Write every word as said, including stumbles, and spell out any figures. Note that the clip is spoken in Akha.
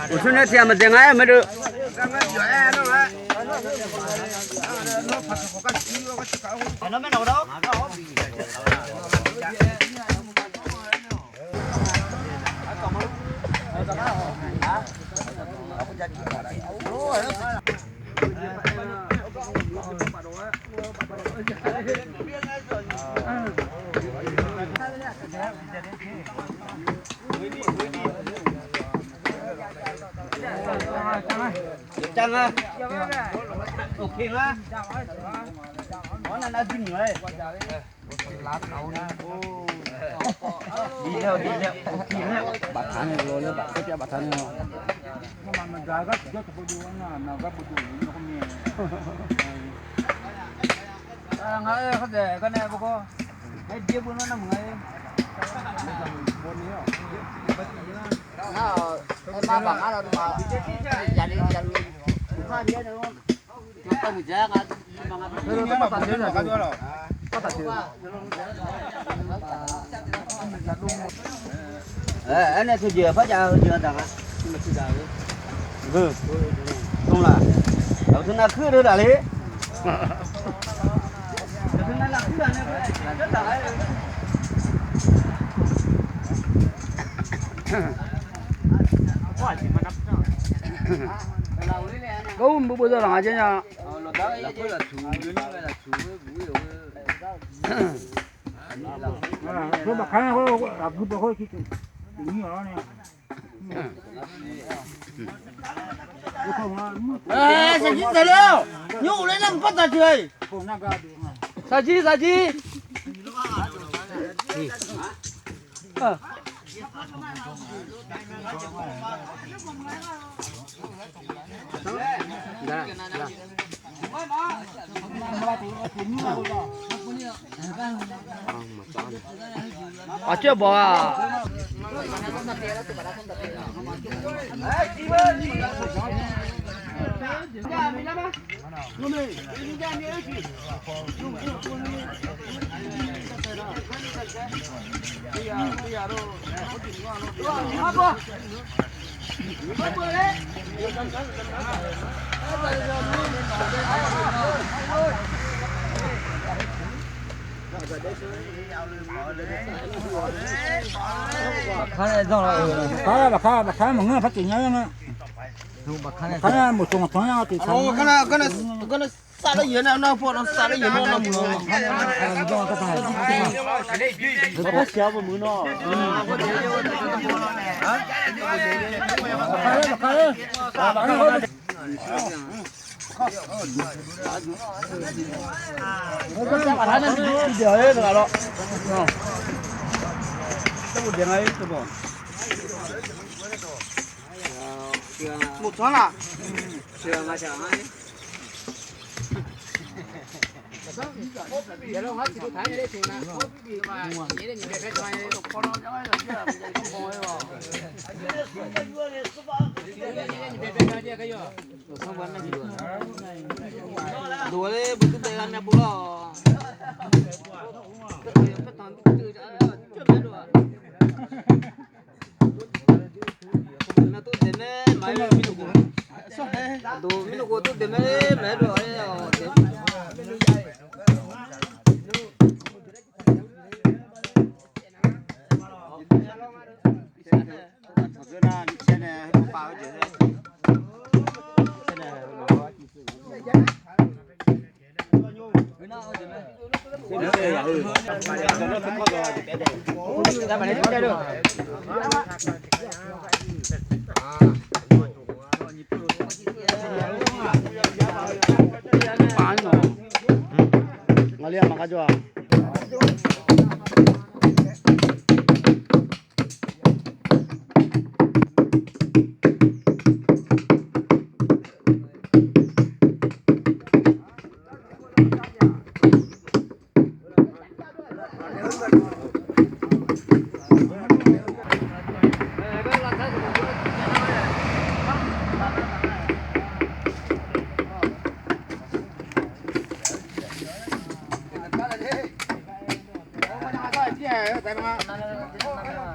Uqsur nae tiq ghaq maqdzaeq nga-aer maqdeuq. Can nga. Ok nga. Mawr nav nav jir nyiq-a. Bif laer, bif laer, ok laer. Baftaq nae lo laer, baftaq nae lo. Ngar-aer khardaeq gar nae bawrgawr. Aer, byaer beu nar nar meuq nga-aer. Ngar-aq, aer mar baq ngar lawduq ma. Yaqli yaqli. Uqpar byaer nae lawr. Uqpar muiq dzaq nga. Aer, aernae teujeq par jav-eu jeq daq nga. Heu, dm laq. Aqteu nav kuir deuq daq le. Gawr mr beu beu dawq laq nga jaer nya. Saqjir saqjir. Saqjir saqjir. Aqcoer bawq-aq. Baqkar, baqkar maqngeur par tiq nya nga. Baqkar maqtsoeq maqtsanr nya tiq nya. Saflar yaeq nar, nar paw nar saflar yaeq nar nar muiq-a. Baqkar siq-a bawmuiq nar. Maqtsanr laq. Ngaqli-aq maqgar jawr-a. Aer, aer, aer,